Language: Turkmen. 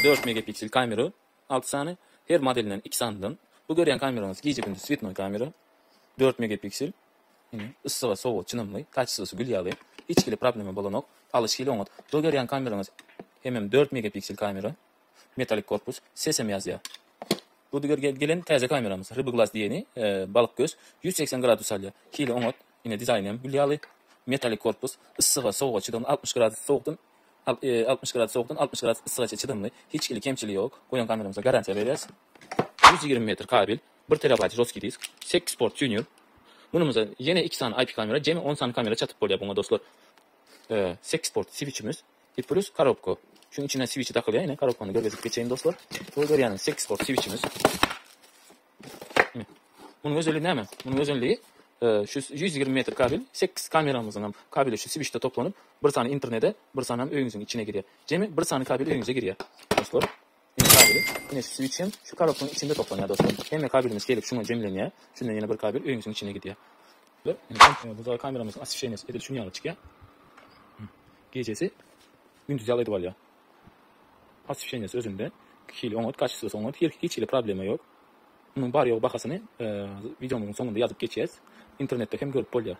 4 megapiksel kamera, 6 sany, her modelinden 2 sanydan. Bu görýän kameraňyz gije-gündiz swetnoý kamera. 4 megapiksel. Ine, yssyga, sowuga çynamly, kaçestwosy gül ýaly. Hiç hili problema bolanok. Alyş hili oňat. Bu görýän kameraňyz hemem 4 megapiksel kamera. Metalik korpus, sesem ýazýar. Bu gelen täze kameramyz, Rybı Glass diýeni, balyk göz, 180 gradus alýar. Hili oňat. Ine dizaýny hem gül ýaly. Metalik korpus, yssyga, sowuga çydamly, 60 gradus sowukdan 60 gradus sowukdan 60 gradus yssygaça çydamly. Hiç hili kemçiligi ýok. Goýan kameramyza garantiýa berýäs. 120 metr kabel, 1 terabayt žostkiý disk, 8 port tuner. Munymyza ýene 2 sany IP kamera, jemi 10 sany kamera çatyp bolýar buňa dostlar. 8 port switchimiz i plus korobka. Şuň içine switchi dakylýar ine korobkany görkezip geçeýin dostlar. Bu görýäniňiz 8 port switchimiz. Munuň özelligi näme? Munuň özelligi şu 120 metr kabel 8 kameramyzyň hem kabeli şu switchde toplanyp, bir sany internete, bir sany hem öýüňiziň içine girýär. Jemi bir sany kabel öýüňize girýär. Dostlar, ine kabeli, ine şu switch hem şu korobkanyň içinde toplanýar dostlar. Hemme kabelimiz gelip şuňa jemlenýär. Şundan ýene bir kabel öýüňiziň içine gidýär. Bu kameramyzyň osweşeniýesi edil şuň ýaly çykýar. Gijesi gündüz ýaly edip alýar. Osweşeniýesi özünde. Hili oňat, kaçestwosy oňat, hiç hili problema ýok. Munuň bar-ýogy bahasyny wideomyzyň soňunda ýazyp geçýäs. Internetde hem görüp bolýar.